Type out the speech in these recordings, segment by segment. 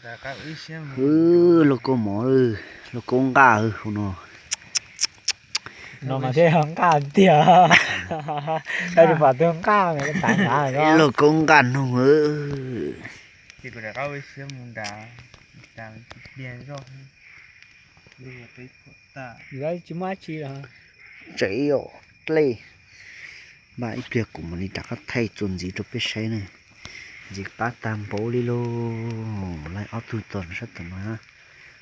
Lauj kaub mov, lauj kaub nqaj hauv no. No mas thiaj nqaj tiag. Tsis pom tus nqaj, lauj kaub nqaj noog. Tsev os, dlej. Npaj ib pliag kuv mam li rov qab thaij txuas ntxiv rau peb saib na. Ntxiv qab tag npaum li lauj. Laij ob tug tom sab tom no,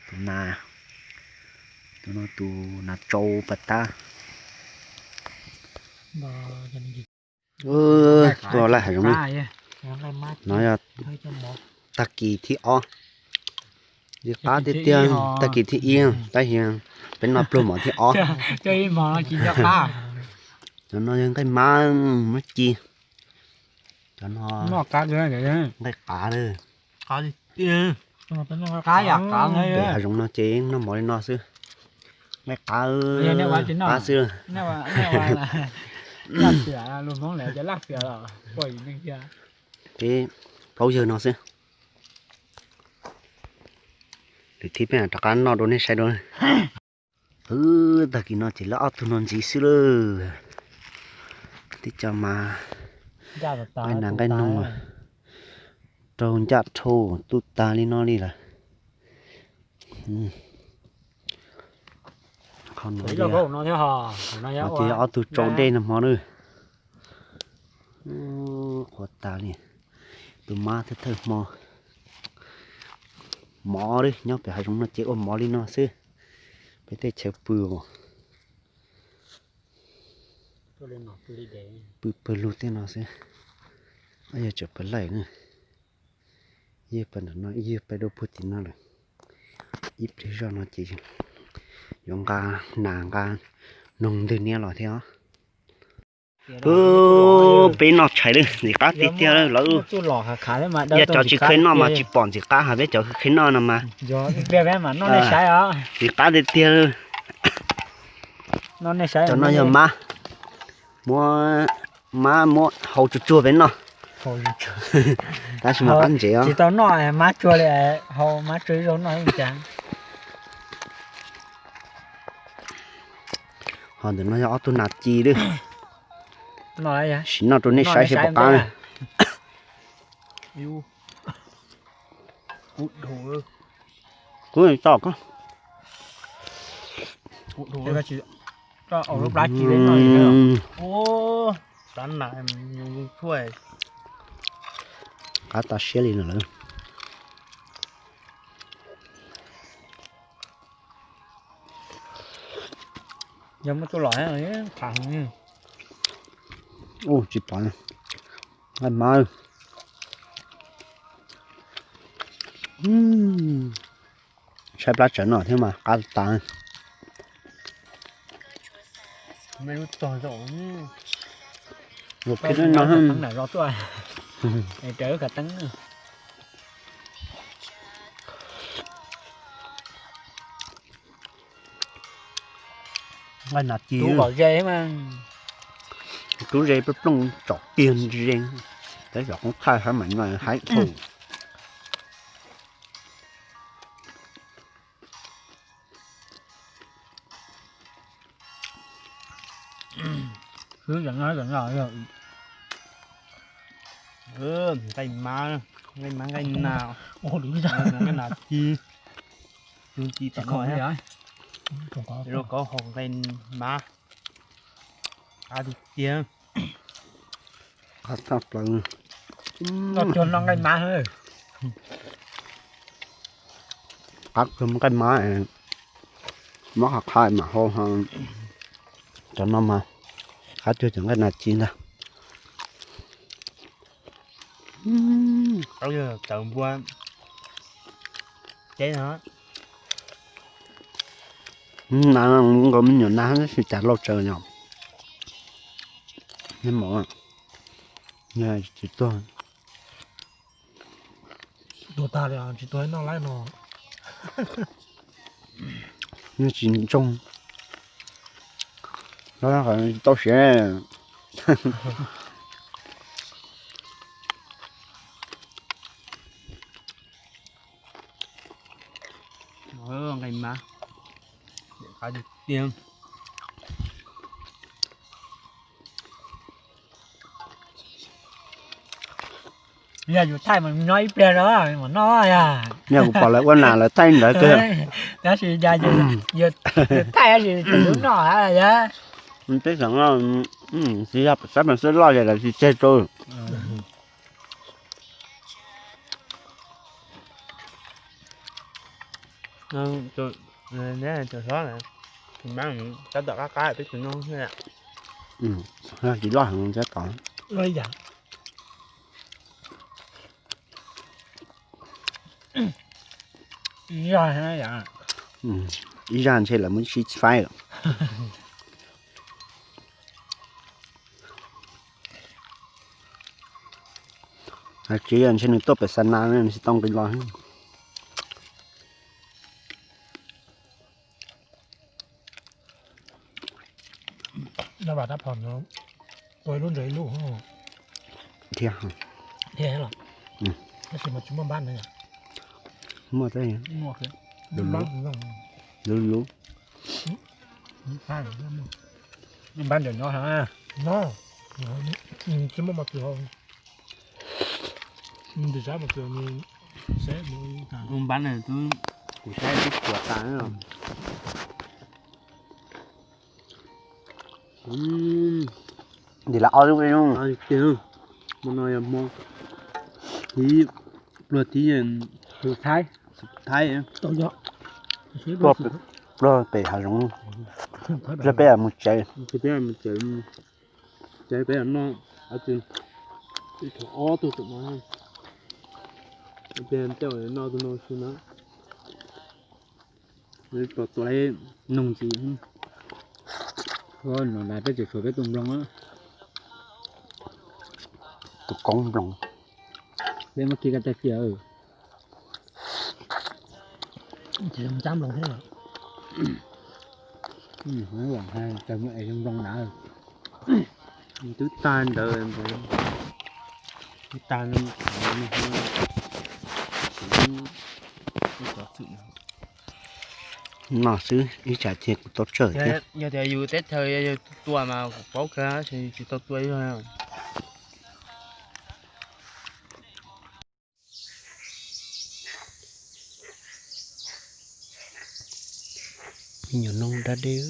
tus nas, tus no tus nas tsau pas tab. Tuaj laij hav zoov li. No yog tag kis thib ob. Ntxiv qab tiag tiag, tag kis thib ib, tab sis peb noj pluag mov thib ob. Cov no yog nqaij mab, muab ci. Cov no nqaij qav lawm. Pem hav zoov no ces noj mov li no xwb. Nqaij qav, qav xwb. Peb plaub yawg no xwb. Lwm thib peb rov qab noj rau nej saib dua. Wb tag kis no ces lawv ob tug no ntxiv xwb lawm. Tib co mas nqaij nas nqaij noog raug ncaj dhau tuj tag li no li lawm. Qhov no ces ob tug tsau dej no hmo na. Qhuav tas li. Tus mab thawj thawj hmo. Mov li nyob pem hav zoov no ces ua mov li no xwb. Peb tej chaw pw os. Pw pawg lug tej no xwb. Yog tseem pawg laij na. Yog pawg ntawm no, yog pawg dua puag tim no lawm. Ib pliag zoj no ces yuav nqa nas nqa noog ntwg niab los thiab os. Peb noj tshais lawm, ntxim qab tiag tiag lawm. Yog cov tsis khawv noj mas tsis pom ntxim qab, hos peb cov khawv noj no mas ntxim qab tiag tiag. Cov no yog mab, muab, mab muab hau tsuag tsuag peb noj. Tab sis mas qab ntsev os. Tsis tau noj mab tsuag li, hau mab tsuag ib zaug noj ib cas. Hos ntawm no yog ob tug nas ci lawm. Sim noj rau nej saib seb puas qab na. Kub tso ko. Qab tas siab li no lawm. Yog muaj txuj lom, tsis pom. Nqaij mab. Saib plab tsawv no thiab mas qab tas. Nqaij nas ci. Tub ze plooj plooj tsom tiag ze. Peb cov qoob thaij saib mas no haib thaum. Nqaij mab, nqaij mab, nqaij nas, nqaij nas ci, ci tom no, rau qhov hau nqaij mab, qab tiag tiag. Qab tshaj plaws. Noj cuag noj nqaij mab. Qab cuag nqaij mab, mab qhov qhai mam hau. Cov no mas qab cuag cov nqaij nas ci ntag. Tawv npua ces no. Nas nkaus me nyuam nas tab sis cas lauj tsaws yom. Neb mov tsis tuag. Tuag tag li, tsis tuag noj laib no. Nws tsis ntsoog. Tau siav. Nqis mas, qab tiag tiag. Yog yus thaij mas nyob ib pliag rau mam noj yog. Yog kuv pom lawv ua nas lawv thaij ntawd kawg. Tab sis yus thaij tab sis tsis noj yog. Peb xeem no tsis yog sab Pam Xwb loj ces lawv tsis tseg rau. Tus hlob tab tom qab qab peb tus no tsis loj heev thiab tod. Ib zaj ntshe lawv muab sib faib lawm. Hais tsev ntshe nws tuaj pem xa na nws tsis tau nqis los. Tua ib lub ntawd ib lub. Thiab, thiab los, tab sis mas tsis muaj npab ntawd. Muaj, lub lub. Npab ntawm no, tsis muaj mas tsis, npab na, kuv saib twb tuag tas. Ntim las ob lub. Hmo no yog hmo thib, pluag thib, Thaib, pluag pem hav zoov, pluag peb mus tsev. Peb mus tsev, peb noj, ob tug tum no, peb noj tus no xwb na. Tua tua noog ntxiv. No peb tseem tshuav peb tus nploos, tus koob nploos. Peb muab khi kaj tag kiag. Tsis cab nploos thiab. Tawg mus es zoo nploos na. Twb tag ntawd, twb tag. No xwb ib tsam ces kuv tau tsawg thiab. Yog tias yus teb chaws yog yus tua mas kuv paub kawg, tsis tau tua ib zaug. Me nyuam noob dab dej.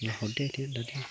Los haus dej thiab dab dej.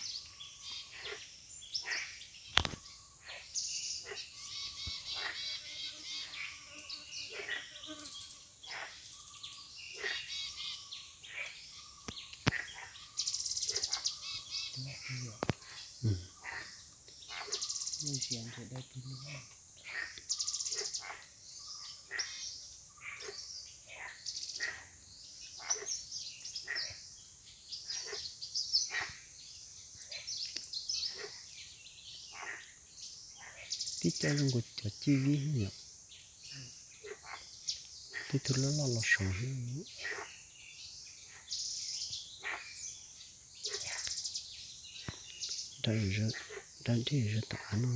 Tib co zoo nkaus cov cib vib yom. Tib tug loj loj los saud. Dab dej zawv tom av no.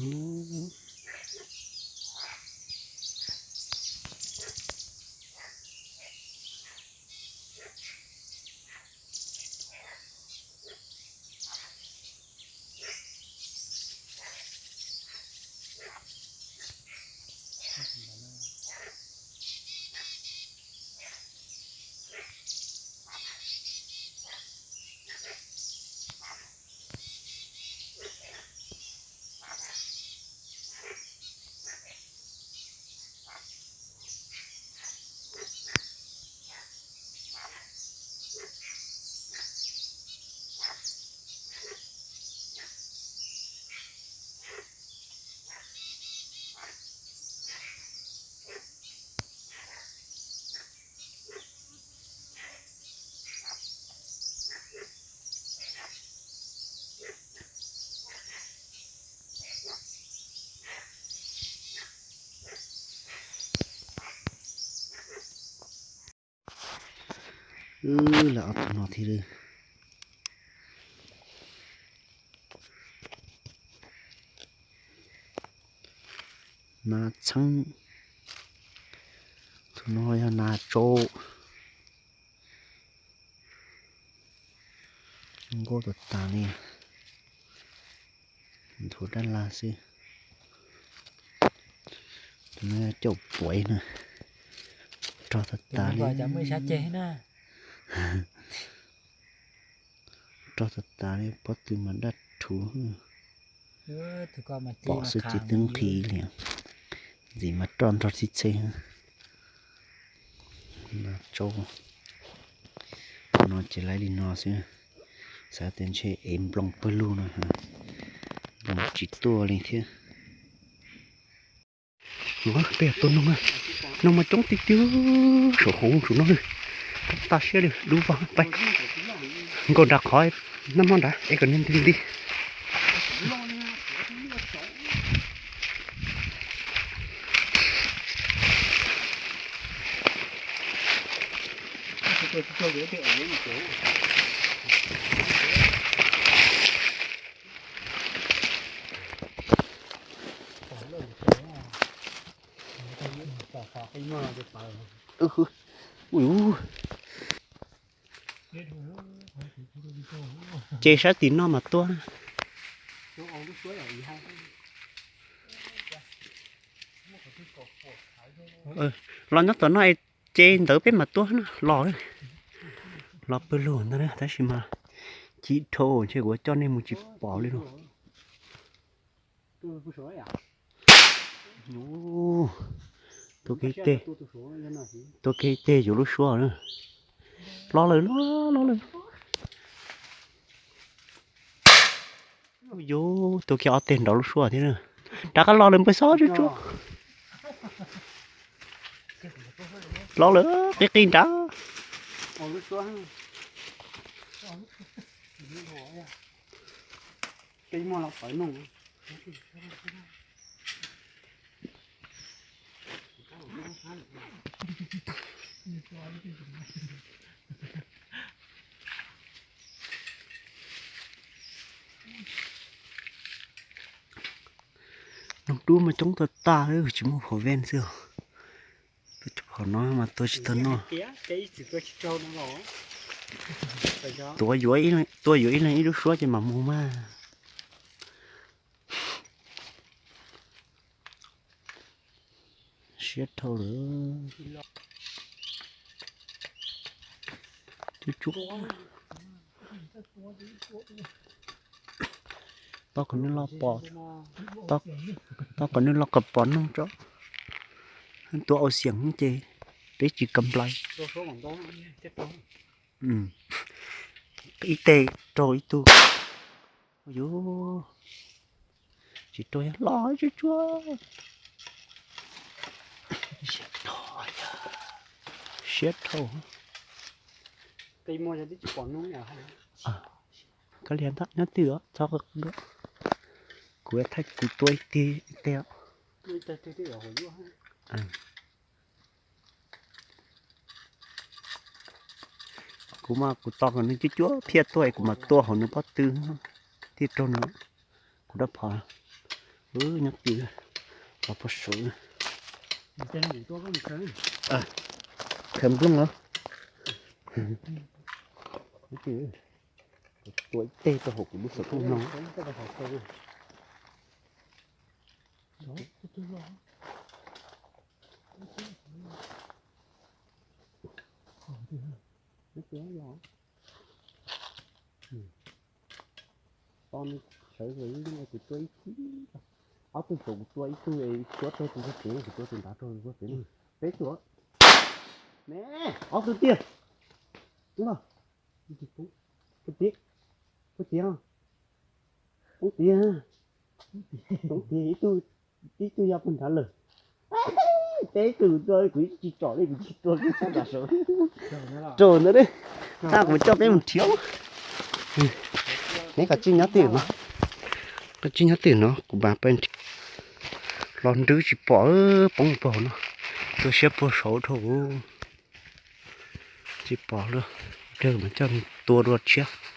Lawv ob tug no thiab. Nas txheeb, tus no yog nas tsaub. Zoo nkauj tas tas li, nthuav dab laj xwb. Tus no yog caum puav na, rog tas tas li. Rog tas tas li, pob tw mas daj rhuv. Pom xwb ces twb nqhis li. Ntxim mas roj nrog txhij txhej. Nas tsaub no ces laib li no xwb. Xav tias ntshe ev nploos pawg lug no, nploos tsis tuaj li thiab. Peb tua noog, noog mas coob tiag tiag, saum hauv saum no, tas siab li, dub vog pais. Nkaum nram qhov nab mob nrad es kom nws nti nti. Ces sab tim no mas tuaj. Los nyob tom no es ces ntawd peb mas tuaj na, los, los pawg lug ntag tab sis mas cim dhau ntshe kuv coj nej mus tsis pom li no. Tua kiag tej, tua kiag tej yuav lub suab na. Los lawm, los lawm. Yuav tua kiag ob teg nrov lub suab thiab na. Rov qab los lawm npawg Xob tsuag tsuag. Los lawm qis qis nrad. Noog dub mas coob tag tag, tsis muaj phaum ven xwb. Tus phaum no mas tua tsis tau noj. Tua yuav ib leeg ib lub suab ces mam mus mas. Siab dhau lawm. Tab kom nws los pom, tab kom nws los kom pom noog tso. Tua au xiam ces peb tsis kam nplai. Ib teg raug ib tug. Yuav tsis raug yog los tsuag tsuag. Siab dhau. Kab lias ntag nyob twg os, txhob, kuv thaij kuv tua ib teg os. Kuv mas kuv tos kom nws cuab cuab phiaj tuaj es kuv mam tua hauv nws pob tw thiaj raug nws. Kuv rab phom nyob twg los pog saud. Khaws nplooj os. Tua ib teg rau hauv kuv lub xov tooj no. To nws sawv los, kuv tua ib tug, ob tug saud kuv tua ib tug, tshuav rau tus pem, kuv tua tus nrad rau tus pem. Peb tug, ne, ob tug tiag. Poob tiag, poob tiag, poob tiag, poob tiag, ib tug, ib tug yog pog nrad lawm. Peb tug tua kuv tsis tsom li, kuv tsis tua li, sab nrad saud. Raug ntawd, tab kuv coj peb mus nrhiav. Neb koj tsij nyob twj ywm no, koj tsij nyob twj ywm no kuv mam pab nrhiav. Los nrwb tsis pom, poob puag hauv no, tua siab puag saud dhau. Tsis pom lawm. Pliag kuv mam coj nws tua dua tshiab.